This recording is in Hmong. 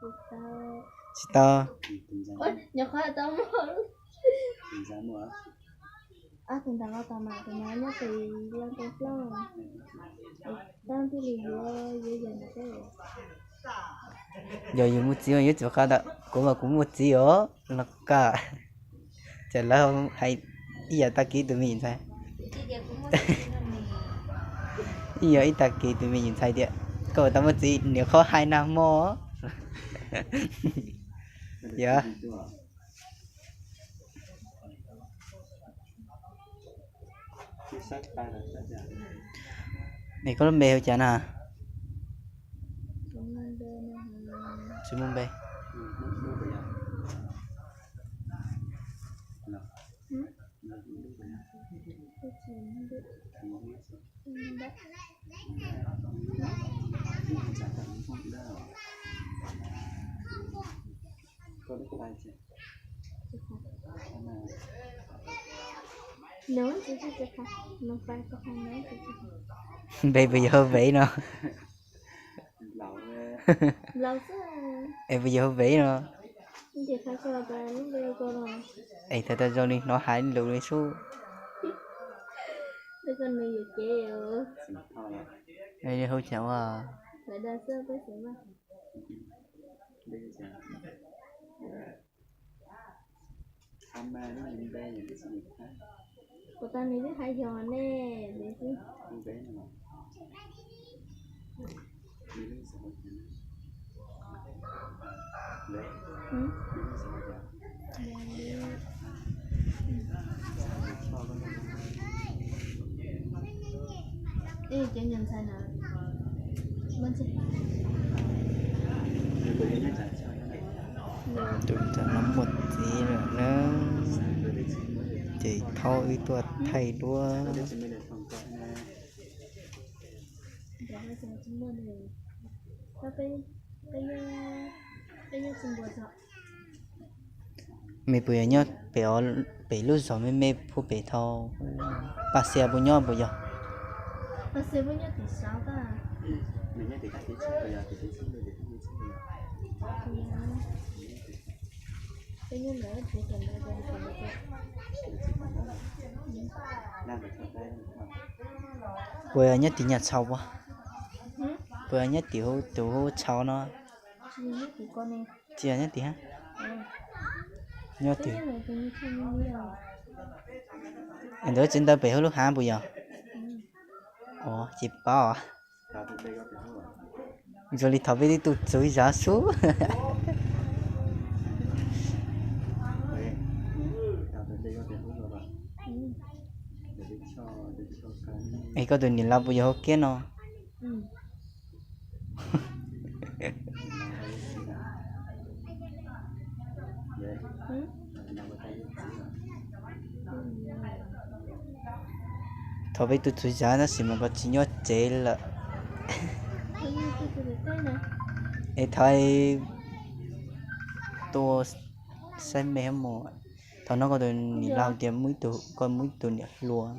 Tsis tau. Yog yus muaj txiv mas yuav tsum qha ntawm kuv mas kuv muaj txiv os los kaj. Ces lawv hais ib yam tag kis tus me nyuam ntxhais, ib yam ib tag kis tus me nyuam ntxhais tias koj tau muaj txiv niam qhov hais nag hmo. Yog. Es koj lub npe hu cas na? Tsis muaj npe. Npe puas yog Vev no? Es puas yog Vev no? Es thaum tau zoo li hnov hais lus li sub. Hu cas ua? Kuv tau nws twb hais yog ne, nws twb Tus ntawd no muaj txiv lawm na, ces thov wb tuaj thaij duab. Me puas yog nyob pem, pem lub zos me me puag pem thaum Paj Xia puas nyob puas yog? Puas yog nyob tim Nyaj Tshau puas? Puas yog nyob tim tus Tshau no? Tsis yog nyob tim, nyob tim, ntawd tsev ntawd pem hauv lub hav puas yog? Ua ces paub. Zoo li thaum peb twb tuaj txug ib zaug xwb. Es koj tus niam laus puas yog hauv kiab no? Thaum peb tuaj txug zos tab sis mas koj tsis nyob tsev lawm. Es thaum tuaj saib me mus, thaum no koj tus niam laus tias muaj ib tug, koj muaj ib tug niam hluas.